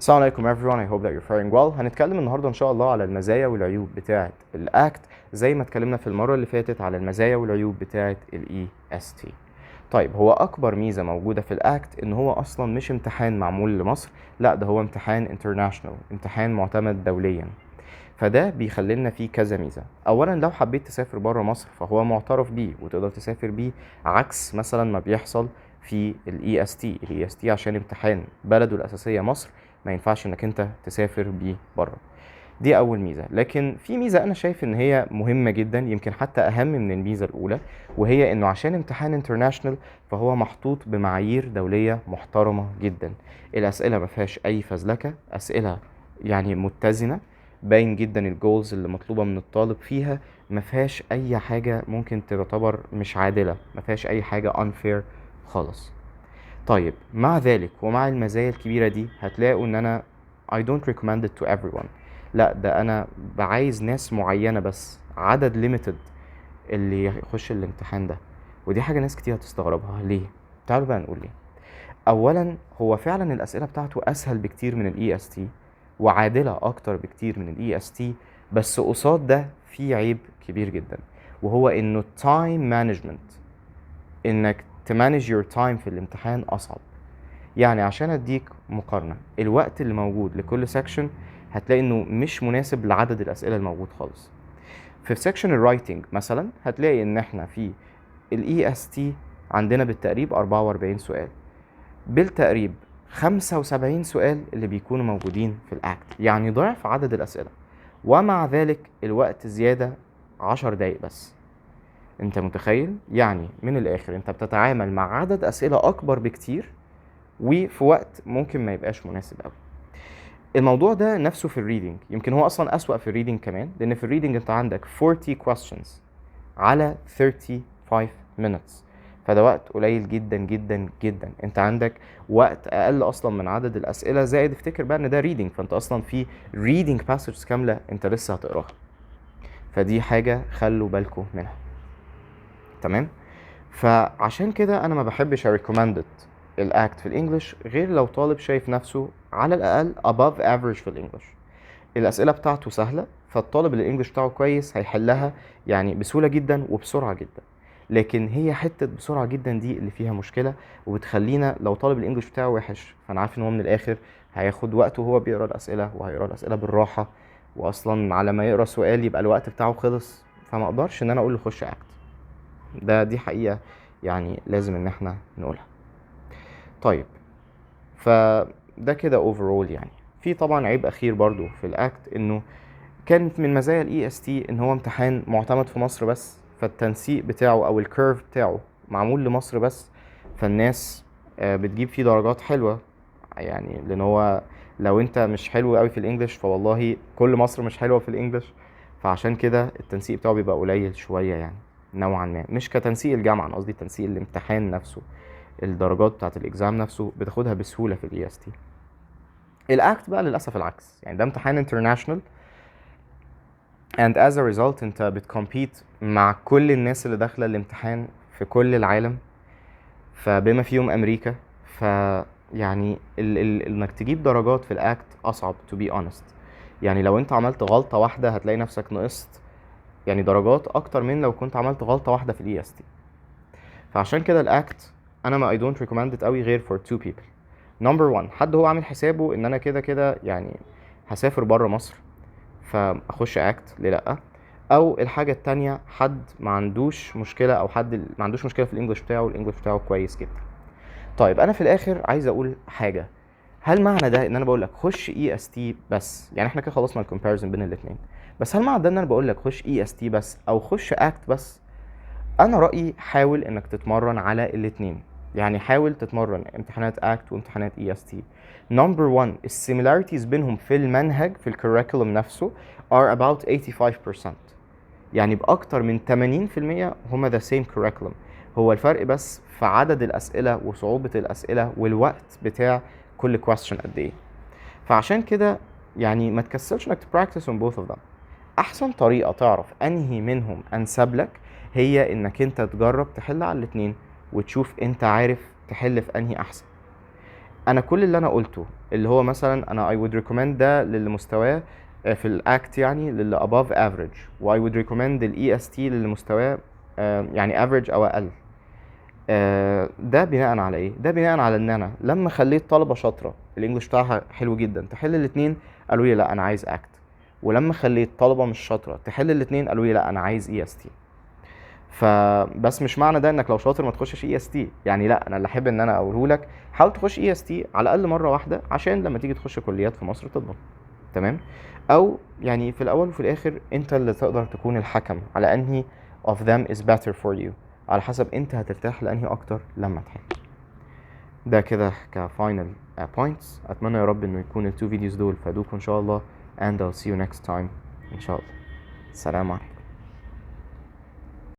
السلام عليكم everyone، I hope that you're faring well. هنتكلم النهارده ان شاء الله على المزايا والعيوب بتاعة ال ACT، زي ما اتكلمنا في المرة اللي فاتت على المزايا والعيوب بتاعة ال EST. طيب، هو اكبر ميزة موجودة في ال ACT ان هو اصلا مش امتحان معمول لمصر، لا، ده هو امتحان international، امتحان معتمد دوليا. فده بيخلي لنا فيه كذا ميزة. اولا، لو حبيت تسافر بره مصر فهو معترف بيه وتقدر تسافر بيه، عكس مثلا ما بيحصل في ال EST. ال EST عشان امتحان بلده الاساسية مصر، ما ينفعش انك انت تسافر بيه بره. دي اول ميزه. لكن في ميزة انا شايف ان هي مهمة جدا، يمكن حتى اهم من الميزة الاولى، وهي انه عشان امتحان international فهو محطوط بمعايير دولية محترمه جدا. الاسئلة ما فيهاش اي فزلكه، اسئلة يعني متزنه، باين جدا ال goals اللي مطلوبه من الطالب فيها، ما فيهاش اي حاجة ممكن تعتبر مش عادله، ما فيهاش اي حاجة unfair خالص. طيب، مع ذلك ومع المزايا الكبيرة دي، هتلاقوا ان انا I don't recommend it to everyone. لا، ده انا بعايز ناس معينة بس، عدد limited اللي يخش الامتحان ده. ودي حاجة ناس كتير هتستغربها، ليه؟ تعالوا بقى نقول ليه. اولا، هو فعلا الاسئلة بتاعته اسهل بكتير من ال EST وعادلة اكتر بكتير من ال EST، بس قصاد ده في عيب كبير جدا، وهو انه time management، انك ت manage your time في الامتحان اصعب. يعني عشان اديك مقارنة، الوقت اللي موجود لكل section هتلاقي انه مش مناسب لعدد الاسئلة الموجود خالص. في section ال writing مثلا هتلاقي ان احنا في ال EST عندنا بالتقريب 44 سؤال، بالتقريب 75 سؤال اللي بيكونوا موجودين في ال ACT، يعني ضعف عدد الاسئله، ومع ذلك الوقت زيادة 10 دقايق بس. انت متخيل؟ يعني من الاخر انت بتتعامل مع عدد اسئلة اكبر بكتير وفي وقت ممكن ما يبقاش مناسب قوي. الموضوع ده نفسه في ال reading، يمكن هو اصلا اسوأ في ال reading كمان، لان في ال reading انت عندك 40 questions على 35 minutes، فده وقت قليل جدا جدا جدا. انت عندك وقت اقل اصلا من عدد الاسئله، زائد افتكر بقى ان ده reading، فانت اصلا في reading passages كاملة انت لسه هتقراها. فدي حاجة خلوا بالكم منها، تمام؟ فعشان كده انا ما بحبش recommend ال ACT في ال English غير لو طالب شايف نفسه على الاقل above average في ال English. الاسئلة بتاعته سهله، فالطالب اللي ال English بتاعه كويس هيحلها يعني بسهولة جدا وبسرعة جدا. لكن هي حتة بسرعة جدا دي اللي فيها مشكله، وبتخلينا لو طالب ال English بتاعه وحش، فانا عارف ان هو من الاخر هياخد وقته وهو بيقرا الاسئله، وهيقرا الاسئلة بالراحه، واصلا على ما يقرا سؤال يبقى الوقت بتاعه خلص، فما اقدرش ان انا اقول له خش ACT. دي حقيقة يعني لازم ان احنا نقولها. طيب، فده كده overall. يعني في طبعا عيب اخير برضو في ال ACT، انه كانت من مزايا ال EST ان هو امتحان معتمد في مصر بس، فالتنسيق بتاعه او ال curve بتاعه معمول لمصر بس، فالناس بتجيب فيه درجات حلوة، يعني لان هو لو انت مش حلو قوي في ال English فوالله كل مصر مش حلوة في ال English، فعشان كده التنسيق بتاعه بيبقى قليل شوية، يعني نوعا ما، مش كتنسيق الجامعة، انا قصدي تنسيق الامتحان نفسه. الدرجات بتاعت ال exam نفسه بتاخدها بسهولة في ال EST. ال ACT بقى للاسف العكس، يعني ده امتحان international and as a result انت بت compete مع كل الناس اللي داخله الامتحان في كل العالم، فبما فيهم امريكا. فيعني ال انك تجيب درجات في ال ACT اصعب to be honest. يعني لو انت عملت غلطه واحدة هتلاقي نفسك نقصت يعني درجات اكتر من لو كنت عملت غلطه واحدة في ال EST. فعشان كده ال ACT انا ما I don't recommend it قوي غير for two people. number one، حد هو عامل حسابه ان انا كده كده يعني هسافر بره مصر، فاخش ACT ليه لا؟ او الحاجة التانية، حد ما عندوش مشكله، او حد ما عندوش مشكلة في ال English بتاعه، ال English بتاعه كويس جدا. طيب، انا في الاخر عايز اقول حاجه، هل معنى ده ان انا بقول لك خش EST بس؟ يعني احنا كده خلصنا ال comparison بين الاثنين، بس هل معنى ده ان انا بقول لك خش EST بس او خش ACT بس؟ انا رايي حاول انك تتمرن على الاثنين، يعني حاول تتمرن امتحانات ACT وامتحانات EST. number 1، ال similarities بينهم في المنهج، في ال curriculum نفسه، are about 85%، يعني باكتر من 80% هما the same curriculum. هو الفرق بس في عدد الاسئلة وصعوبة الاسئلة والوقت بتاع كل question قد ايه. فعشان كده يعني ما تكسلش انك ت practice on both of them. احسن طريقه تعرف انهي منهم انسب لك هي انك انت تجرب تحل على الاتنين وتشوف انت عارف تحل في انهي احسن. انا انا كل اللي انا قلته اللي هو مثلا انا I would recommend ده للي مستواه في ال ACT، يعني للي above average، و I would recommend ال EST للي مستواه يعني average او اقل. ده بناء على ايه؟ ده بناء على ان انا لما خليت طلبه شاطرة ال English بتاعها حلو جدا تحل الاثنين، قالوا لي لا انا عايز ACT. ولما خليت طلبه مش شاطرة تحل الاثنين، قالوا لي لا انا عايز EST. فبس مش معنى ده انك لو شاطر ما تخشش EST، يعني لا، انا اللي احب ان انا اقوله لك حاول تخش EST على الاقل مرة واحده، عشان لما تيجي تخش كليات في مصر تضمن. تمام؟ او يعني في الاول وفي الاخر انت اللي تقدر تكون الحكم على انهي of them is better for you، على حسب انت هترتاح لانهي اكتر لما تحل. ده كده ك final points. اتمنى يا رب انه يكون ال two videos دول فادوكم ان شاء الله، and I'll see you next time ان شاء الله. السلام عليكم.